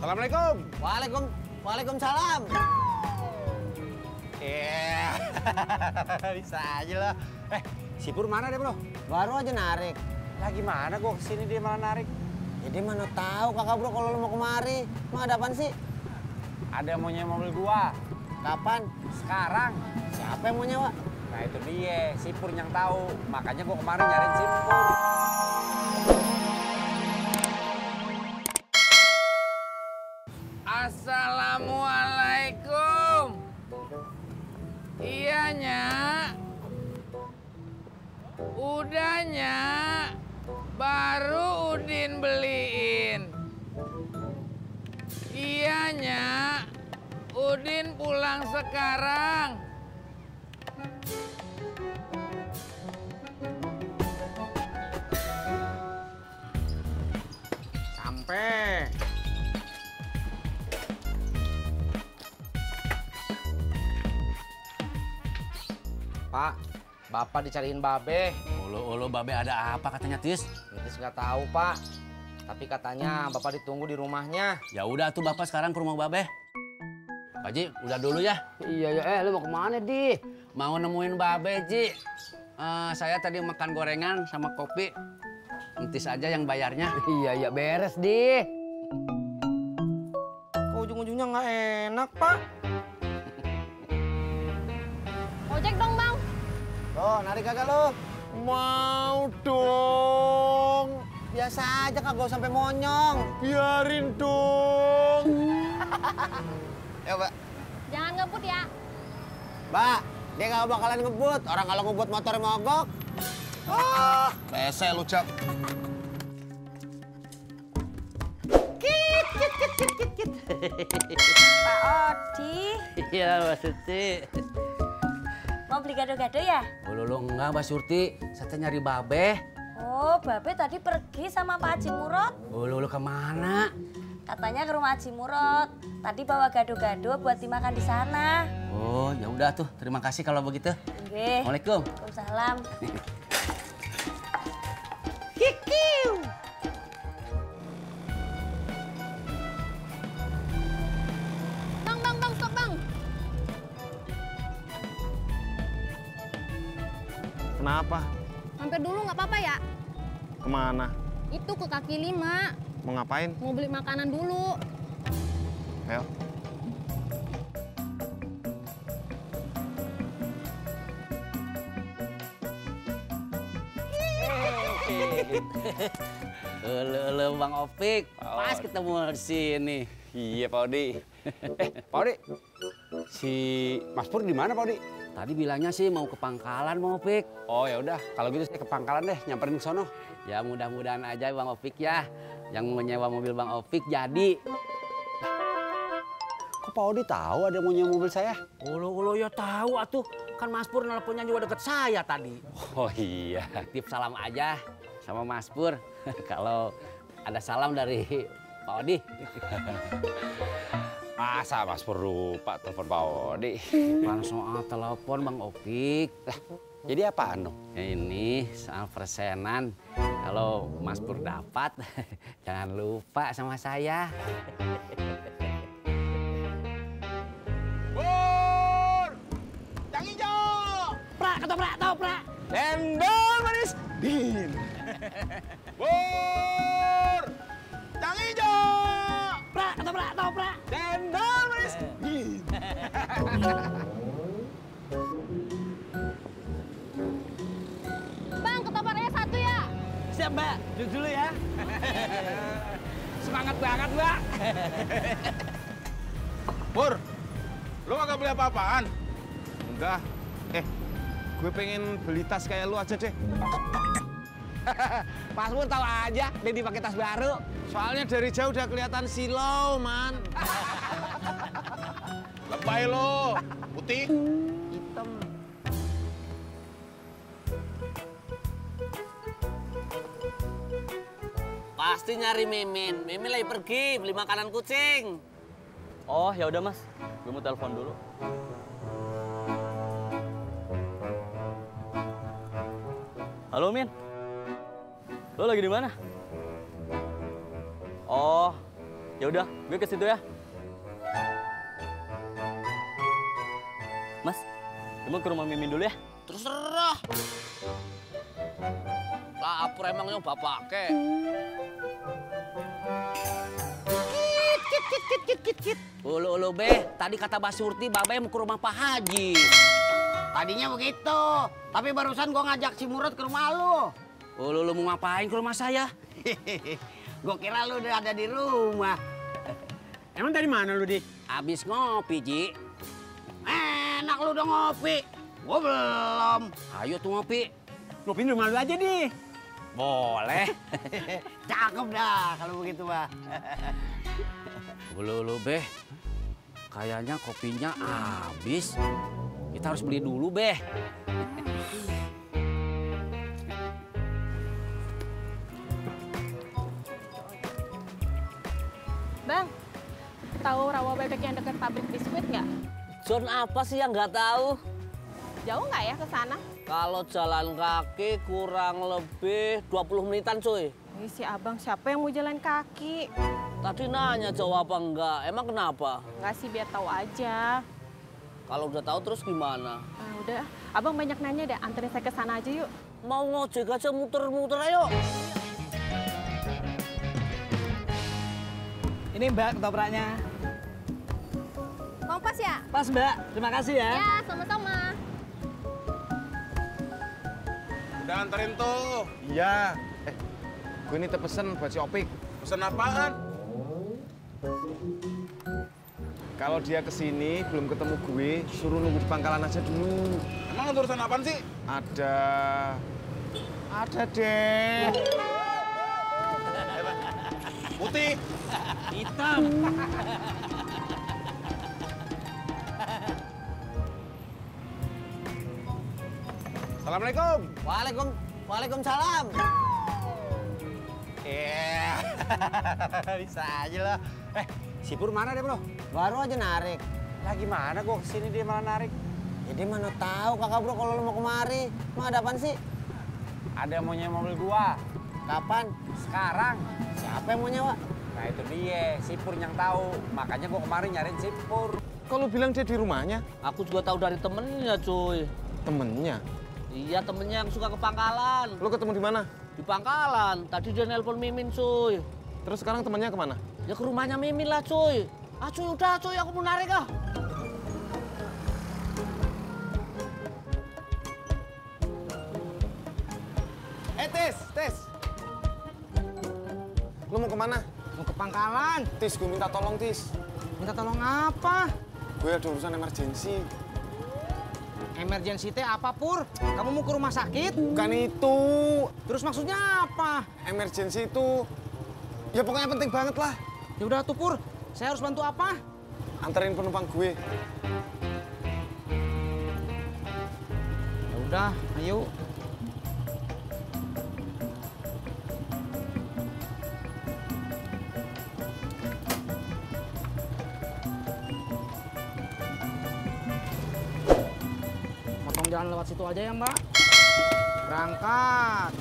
Assalamualaikum. Waalaikumsalam. Bisa aja lah. Si Pur mana deh, Bro? Baru aja narik. Lah gimana gua kesini dia malah narik? Jadi mana tahu kakak bro kalau lu mau kemari. Emang ada apaan sih? Ada yang mau nyewa mobil gua. Kapan? Sekarang. Siapa yang mau nyewa? Nah itu dia, si Pur yang tahu. Makanya gua kemarin nyariin si Pur. Assalamualaikum. Iya, Nyak. Udah, Nyak. Baru Udin beliin. Iya, Nyak. Udin pulang sekarang. Sampai. Pak, Bapak dicariin Babe. Ulu Babe ada apa katanya, Tis? Tis nggak tahu, Pak. Tapi katanya Bapak ditunggu di rumahnya. Ya udah tuh Bapak sekarang ke rumah Babe. Pak Ji, udah dulu ya. Iya ya, lu mau kemana di? Mau nemuin Babe, Ji. Saya tadi makan gorengan sama kopi. Entis aja yang bayarnya. Iya beres di. Kok ujung-ujungnya nggak enak, Pak? Ojek dong, Bang. Tuh, narik kagak lu? Mau dong. Biasa aja kagak usah sampai monyong. Biarin dong. Ya, Mbak. Jangan ngebut ya. Mbak, dia nggak bakalan ngebut. Orang kalau ngebut motor mogok. Pese lu, Cak. Pak Odi, Iya, Mbak Surti. mau beli gado-gado ya? Ulu enggak, Mbak Surti. Saya nyari Babe. Oh, Babe tadi pergi sama Pak Haji Murad. Ulu kemana? Katanya ke rumah Haji Murad. Tadi bawa gado-gado buat dimakan di sana. Oh, ya udah tuh. Terima kasih kalau begitu. Oke. Assalamualaikum. Waalaikumsalam. Bang, stop, Bang. Kenapa? Mampir dulu nggak apa-apa ya? Kemana? Itu ke kaki 5. Mau ngapain? Mau beli makanan dulu. Ayo. Ulu Bang Opik. Pas ketemu di sini. Iya, Pak Odi. Pak Odi. Si Mas Pur di mana, Pak Odi? Tadi bilangnya sih mau ke pangkalan, Bang Opik. Oh, ya udah. Kalau gitu saya ke pangkalan deh, nyamperin ke sono. Ya mudah-mudahan aja Bang Opik ya. Yang mau nyewa mobil Bang Opik jadi. Kok Pak Odi tahu ada mau nyewa mobil saya? Ulu ya tahu atuh. Kan Mas Pur nelponnya juga deket saya tadi. Oh iya. Titip salam aja sama Mas Pur. Kalau ada salam dari Pak Odi. Masa Mas Pur lupa telepon Pak Odi? Bukan soal telepon Bang Opik. Lah, jadi apaan dong? Ya ini soal persenan. Kalau Mas Pur dapat, jangan lupa sama saya. Pur! Yang hijau! Prak, ketoprak, toprak. Cendol manis dingin. Pur! Yang hijau! Prak, ketoprak, toprak. Cendol manis dingin. Bang, ketopraknya 1 ya? Siap Mbak, duduk dulu ya. Semangat banget, Mbak. Pur, lu kagak beli apa-apaan? Enggak. Gue pengen beli tas kayak lu aja deh. Mas Pur tahu aja, dia dipakai tas baru. Soalnya dari jauh udah kelihatan silau, man. Lebay lo, putih. Hitam. Pasti nyari Mimin. Mimin lagi pergi beli makanan kucing. Oh ya udah Mas, gue mau telepon dulu. Halo Min, lo lagi di mana? Oh, Ya udah, gue ke situ ya. Mas, gue mau ke rumah Mimin dulu ya. Terserah. Lapar emangnya bapak ke. Ulu be, tadi kata Mbak Surti Babe mau ke rumah Pak Haji. Tadinya begitu, tapi barusan gua ngajak si Murad ke rumah lu. Lu mau ngapain ke rumah saya? Gua kira lu udah ada di rumah. Emang dari mana lu, Di? Abis ngopi, Ji. Enak lu udah ngopi. Gua belum. Ayo tuh ngopi. Ngopi di rumah lu aja, Di. Boleh. Cakep dah kalau begitu, Bah. Ulu be, kayaknya kopinya habis. Kita harus beli dulu, Be. Bang, tahu rawa bebek yang dekat pabrik biskuit nggak? John apa sih yang nggak tahu? Jauh nggak ya ke sana? Kalau jalan kaki kurang lebih 20 menitan, cuy. Ih, si abang siapa yang mau jalan kaki? Tadi nanya jauh apa enggak, emang kenapa? Nggak sih, biar tahu aja. Kalau udah tahu terus gimana? Nah, udah, abang banyak nanya deh, anterin saya ke sana aja yuk. Mau ngojek aja muter-muter ayo. Ini Mbak ketopraknya. Mau pas ya? Pas Mbak, terima kasih ya. Ya, sama-sama. Udah anterin tuh. Iya. Gue ini pesen buat si Opik. Pesen apaan? Kalau dia kesini belum ketemu gue, suruh nunggu di pangkalan aja dulu. Emang urusan apaan sih? Ada deh. Putih. Hitam. Assalamualaikum. Waalaikumsalam. Bisa aja lah. Si Pur mana deh, Bro? Baru aja narik. Lagi mana gua kesini dia malah narik. Ya dia mana tahu kakak bro kalau lu mau kemari. Emang ada apaan sih? Ada yang mau nyewa mobil gua. Kapan? Sekarang. Siapa yang mau nyewa? Nah itu dia, si Pur yang tahu. Makanya gua kemarin nyariin si Pur. Kalau bilang dia di rumahnya, Aku juga tahu dari temennya, cuy. temennya. Iya, temennya yang suka ke pangkalan. Lo ketemu di mana? Di pangkalan. Tadi dia nelpon Mimin, cuy. Terus sekarang temennya kemana? Ya ke rumahnya Mimin lah, cuy. Ah, cuy, udah, cuy. Aku mau narik, ah. Tis. Lo mau kemana? Mau ke pangkalan. Tis, gue minta tolong, Tis. Minta tolong apa? Gue ada urusan emergensi. Emergency teh apa, Pur? Kamu mau ke rumah sakit? Bukan itu. Terus maksudnya apa? Emergensi itu, ya pokoknya penting banget lah. Ya udah tuh, Pur. Saya harus bantu apa? Anterin penumpang gue. Ya udah, ayo. Potong jalan lewat situ aja ya, Mbak. Berangkat.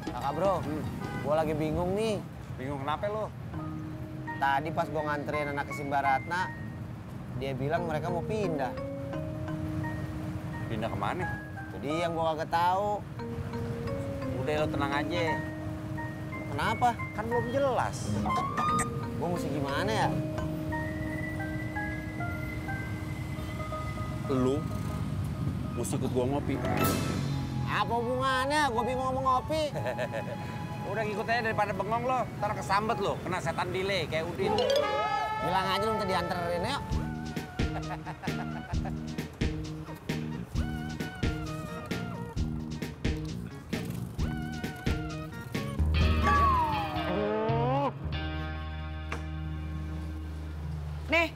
Kakak bro, gua lagi bingung nih. Bingung kenapa lo? Tadi pas gua nganterin anak ke Simbaratna, dia bilang mereka mau pindah. Pindah kemana? Jadi yang gua kagak tahu. Udah lo tenang aja. Kenapa? Kan belum jelas. Gua mesti gimana ya? Lu mesti ikut gua ngopi. Apa hubungannya? Gua bingung ngomong ngopi. Udah ngikut aja daripada bengong lo. Ntar kesambet lo, kena setan delay kayak Udin. Bilang aja lu minta dianterin yuk. Nih.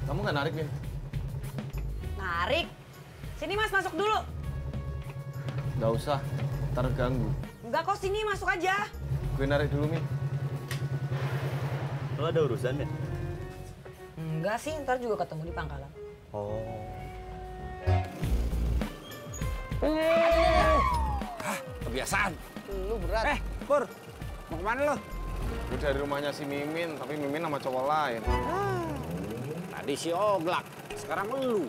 Kamu nggak narik, Min? Narik. Sini Mas, masuk dulu. Nggak usah, ntar ganggu. Enggak kok, sini masuk aja. Gue narik dulu, Min. Lo ada urusan ya? Enggak sih, ntar juga ketemu di pangkalan. Oh. Kebiasaan. Lu berat. Pur, mau kemana lo? Gue dari rumahnya si Mimin, tapi Mimin sama cowok lain. Tadi si Oglak, sekarang lu.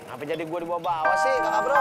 Kenapa jadi gue dibawa-bawa sih, kakak bro?